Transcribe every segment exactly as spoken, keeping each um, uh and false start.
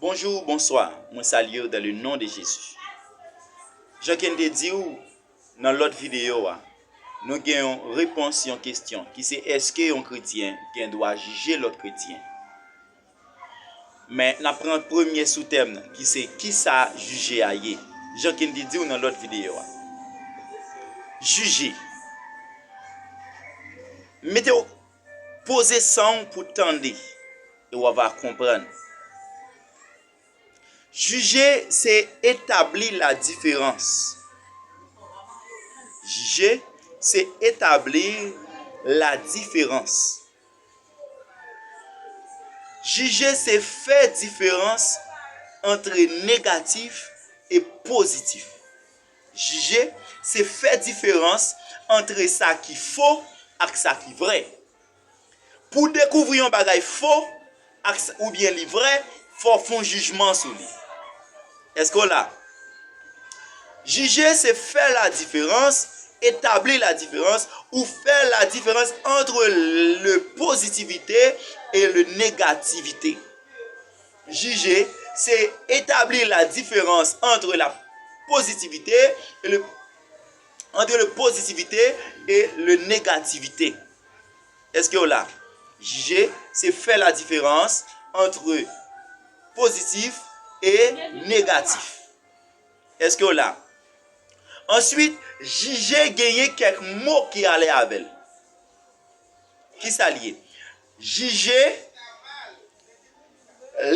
Bonjou, bonswa, mwen salye w dans le nom de Jésus. Jan ke n te di w nan lòt videyo a, nou gen yon repons yon kesyon ki se èske yon kretyen gen dwa jije lòt kretyen? Men n ap pran premye soutèm nan ki se kisa jije a ye? Jan ke n te di w nan lòt videyo a. Jije. Mete w, poze san w pou tande e w a va konprann. Jije se etabli la diferans. Jije se etabli la diferans. Jije se fè diferans antre negatif e pozitif. Jije se fè diferans antre sa ki fo ak sa ki vrè. Pou w dekouvri yon bagay fo ak s- oubyen li vrè, fò w fè yon jijman sou li. Èske w la? Jije se fè la diferans, etabli la diferans, ou fè la diferans antre le pozitivite e le negativite. Jije se etabli la diferans antre la pozitivite e le, antre le pozitivite e le negativite. Èske w la? Jije se fè la diferans antre pozitif e negatif. Èske w la? Answit, jije genyen kèk mo ki ale avè l. Kisa l ye? Jije,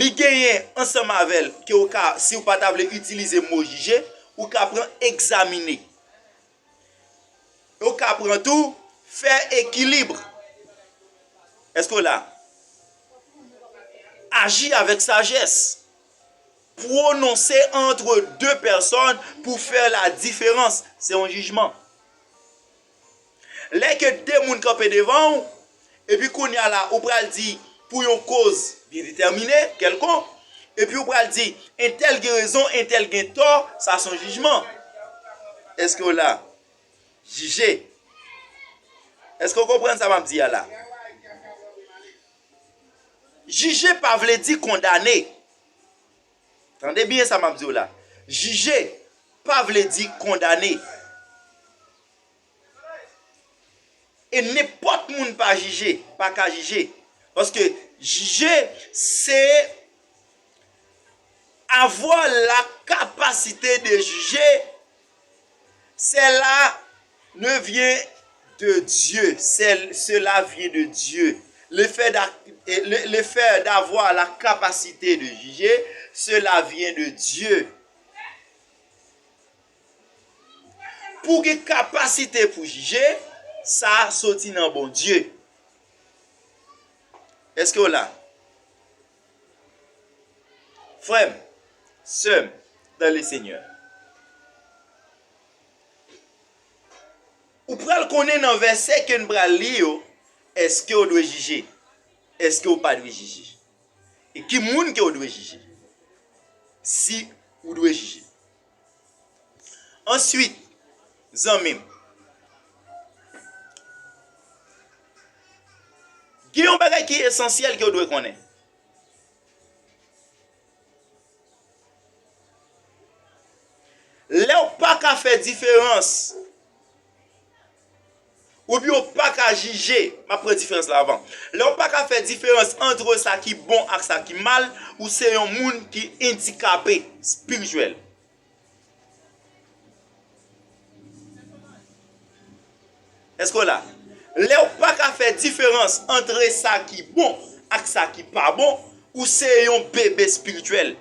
li genyen ansanm avè l ke w ka, si w pa ta vle itilize mo jije, ou ka pran egzamine. Ou ka pran tou fè ekilib. Èske w la? Aji avèk sajès. Pwononse antre de pèsòn pou fè la diferans. Se yon jijman. Lè ke de moun kanpe devan w, epi kounye a la, ou pral di pou yon koz byen detèmine, kèlkonk, epi ou pral di, entèl gen rezon, entèl gen tò, sa se yon jijman. Èske w la? Jije. Èske w konprann sa m ap di a la? Jije pa vle di kondane. Tande byen sa m ap di w la. Jije pa vle di kondane. E nenpòt moun pa jije, pa ka jije. Paske jije, se avoir la capacité de juger, cela ne vient de Dieu, c'est- cela vient de Dieu. Le fait d'a- le, le fait d'avoir la capacité de juger, cela vient de Dieu. Pou gen kapasite pou jije, sa soti nan Bondye. Èske w la? Frè m, sè m, dans le Seigneur. Ou pral konnen nan vèsè ke n pral li yo, èske w dwe jije? Èske w pa dwe jije? E ki moun ke w dwe jije? Si ou dwe jije. Answit, zanmi m, gen yon bagay ki esansyèl ke w dwe konnen. Lè w pa ka fè diferans, oubyen w pa ka jije, m ap pran diferans la avan. Lè w pa ka fè diferans antre sa ki bon ak sa ki mal, ou se yon moun ki andikape espirityèl. Èske w la? Lè w pa ka fè diferans antre sa ki bon ak sa ki pa bon, ou se yon bebe espirityèl.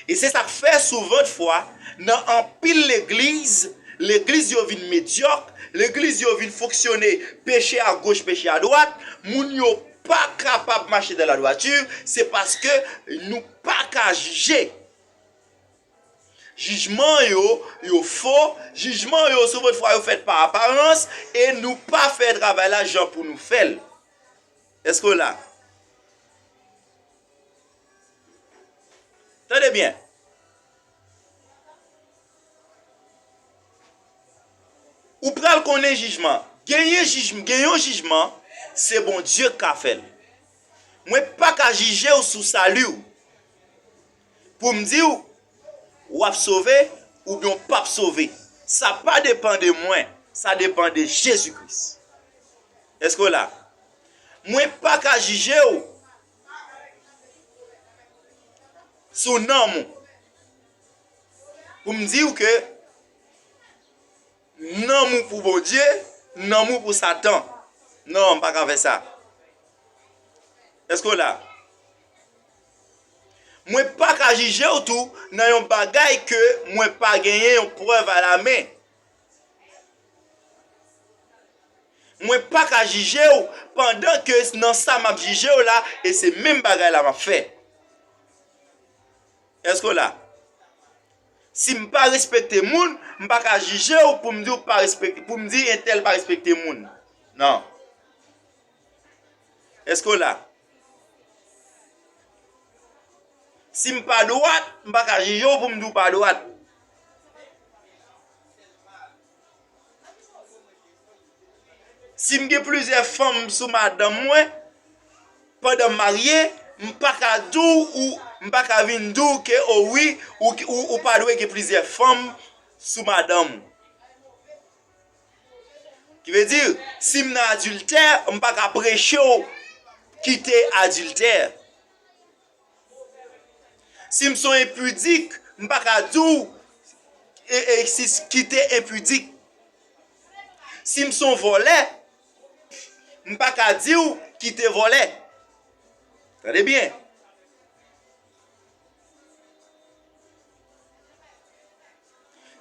E se sa k fè souvantfwa, nan anpil legliz, legliz yo vin medyòk, legliz yo vin fonksyone peche agoch, peche adwat, moun yo pa kapab mache dans la droiture, se paske nou pa ka jije. Jijman yo, yo fo, jijman yo, souvantfwa, yo fèt pa aparans, e nou pa fè travay la jan pou nou fè l. Èske w la? Tande byen. Ou pral konnen jijman. Genyen jij, gen yon jijman, se Bondye k ka fè l. Mwen pa ka jije w sou sali w. Pou m di w, w ap sove oubyen w p ap sove. Sa pa depann de mwen, sa depann de Jezi Kris. Èske w la? Mwen pa ka jije w sou nanm ou. Pou m di w ke nanm ou pou Bondye, nanm ou pou Satan. Non, m pa ka fè sa. Èske w la? Mwen pa ka jije w tou nan yon bagay ke mwen pa genyen yon prèv alamen. Mwen pa ka jije w pandan ke nan sa m ap jije w la, e se menm bagay la m ap fè. Èske w la? Si m pa respekte moun, m pa ka jije w pou m di w pa respekte, pou m di entèl pa respekte moun. Non. Èske w la? Si m pa dwat, m pa ka jije w pou m di w pa dwat. Si m gen plizyè fanm sou madanm mwen, pandan m marye, m pa ka di w, ou, m pa ka vin di w ke, o wi, ou, ou, ou pa dwe gen plizyè fanm sou madanm ou. Ki vle di, si m nan adiltè, m pa ka preche w kite adiltè. Si m se yon enpidik, m pa ka di w, e, e, si, kite enpidik. Si m se yon vòlè, m pa ka di w kite vòlè. Tande byen.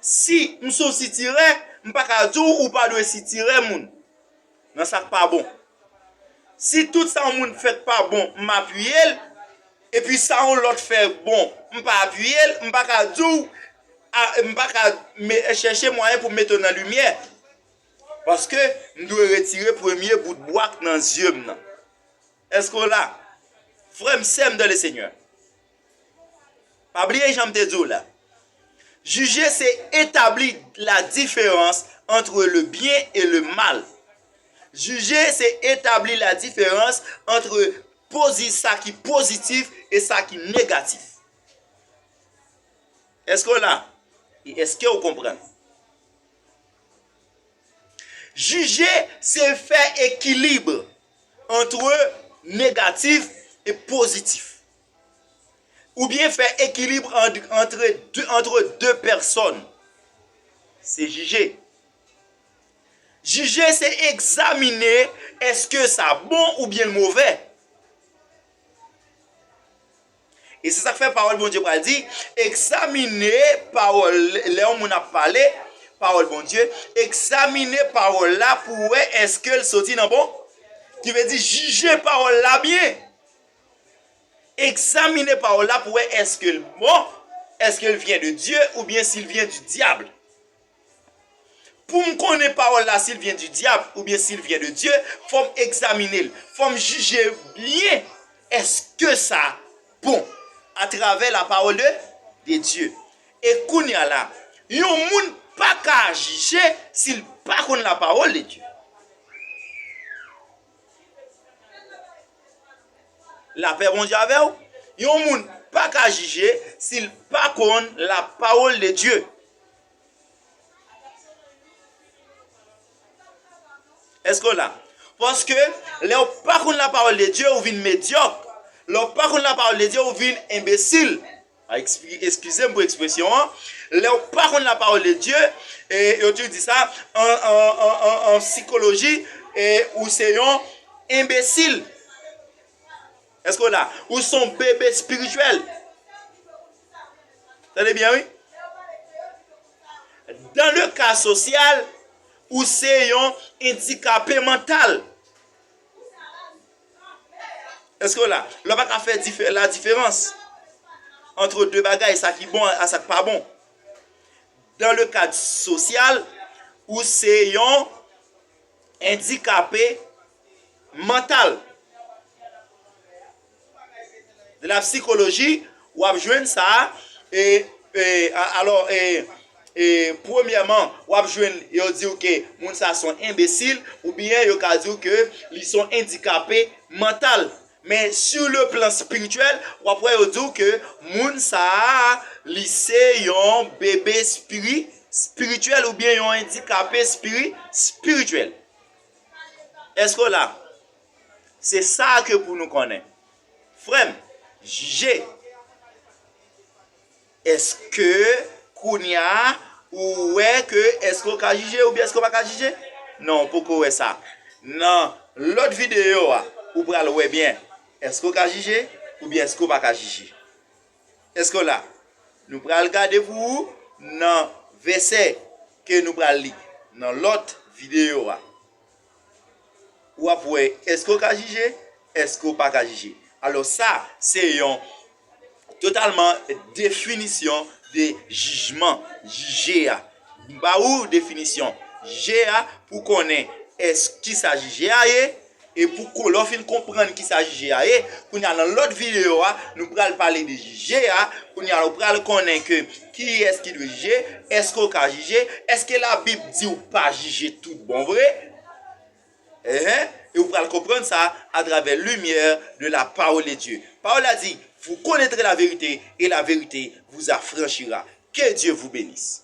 Si m se yon sitirè, m pa ka di w ou pa dwe sitirè moun nan sa k pa bon. Si tout sa yon moun fè k pa bon, m apiye l, epi sa yon lòt fè bon, m pa apiye l, m pa ka di w, a, m pa ka me, chèche mwayen pou m mete w nan limyè. Paske m dwe retire premye bout bwa k nan zye m nan. Èske w la? Frè m, sè m dans le Seigneur. Pa bliye jan m te di w la. Jije se etabli la différence entre le bien et le mal. Jije se etabli la différence entre pozi, sa ki pozitif e sa ki negatif. Èske w la? E èske w konprann? Jije se fè ekilib ant negatif e pozitif. Oubyen fè ekilib ant, antre de, antre de pèsòn. Se jije. Jije se egzamine èske sa bon oubyen l movè. E se sa k fè pawòl Bondye pral di, egzamine pawòl, lè yon moun ap pale, pawòl Bondye, egzamine pawòl la pou wè èske l soti nan bon, ki vle di jije pawòl la byen. Egzamine pawòl la pou wè èske l bon, èske l vyen de Dye oubyen si l vyen di dyab. Pou m konnen pawòl la, si l vyen di dyab oubyen si l vyen de Dye, fò m egzamine l. Fò m jije byen èske sa bon atravè la pawòl de, de Dye. E kounye a la, yon moun pa ka jije si l pa konn la pawòl de Dye. Lapè Bondye avè w. Yon moun pa ka jije si l pa konn la pawòl de Dye. Èske w la? Paske lè w pa konn la pawòl de Dye, ou vin medyòk. Lè w pa konn la pawòl de Dye, ou vin enbesil. A, ekspli-, eskize m pou ekspresyon an. Lè w pa konn la pawòl de Dye, e, yo toujou di sa, an, an, an, an, an sikoloji, e, ou se yon enbesil. Èske w la? Ou se yon bebe espirityèl. Tande byen, wi. Dans le cas social, ou se yon andikape mantal. Èske w la? Lè w pa ka fè difè-, la différence entre de bagay, sa ki bon a sa k pa bon. Dans le cadre social, ou se yon andikape mantal. De la psychologie, w ap jwenn sa, e, e, a-, alò, e, e, premyèman, w ap jwenn, yo di w ke moun sa se yon enbesil, oubyen yo ka di w ke li se yon andikape mantal. Men sur le plan spirituel, w ap wè yo di w ke moun sa a, li se yon bebe spiri, spirityèl oubyen yon andikape spiri, spirityèl. Èske w la? Se sa ke pou nou konnen. Frè m, jije. Èske kounye a ou wè ke èske w ka jije oubyen èske w pa ka jije? Non, ou poko wè sa. Nan lòt videyo a, ou pral wè byen èske w ka jije oubyen èske w pa ka jije. Èske w la? Nou pral gade pou ou nan vèsè ke nou pral li nan lòt videyo a. W ap wè èske w ka jije, èske w pa ka jije. Alò sa, se yon totalman definisyon de jijman, jije a. M ba ou definisyon jije a pou konnen èske kisa jije a ye, e pou ko-, lè w fin konprann kisa jije a ye, kounye a nan lòt videyo a, nou pral pale de jije a, kounye a nou pral konnen ke kiyès ki dwe jije, èske w ka jije, èske Labib di w pa jije tout bon vre? Ehe, e ou pral konprann sa atravè lumière de la parole de Dieu. Pawòl la di, vous connaîtrez la vérité et la vérité vous affranchira. Que Dieu vous bénisse.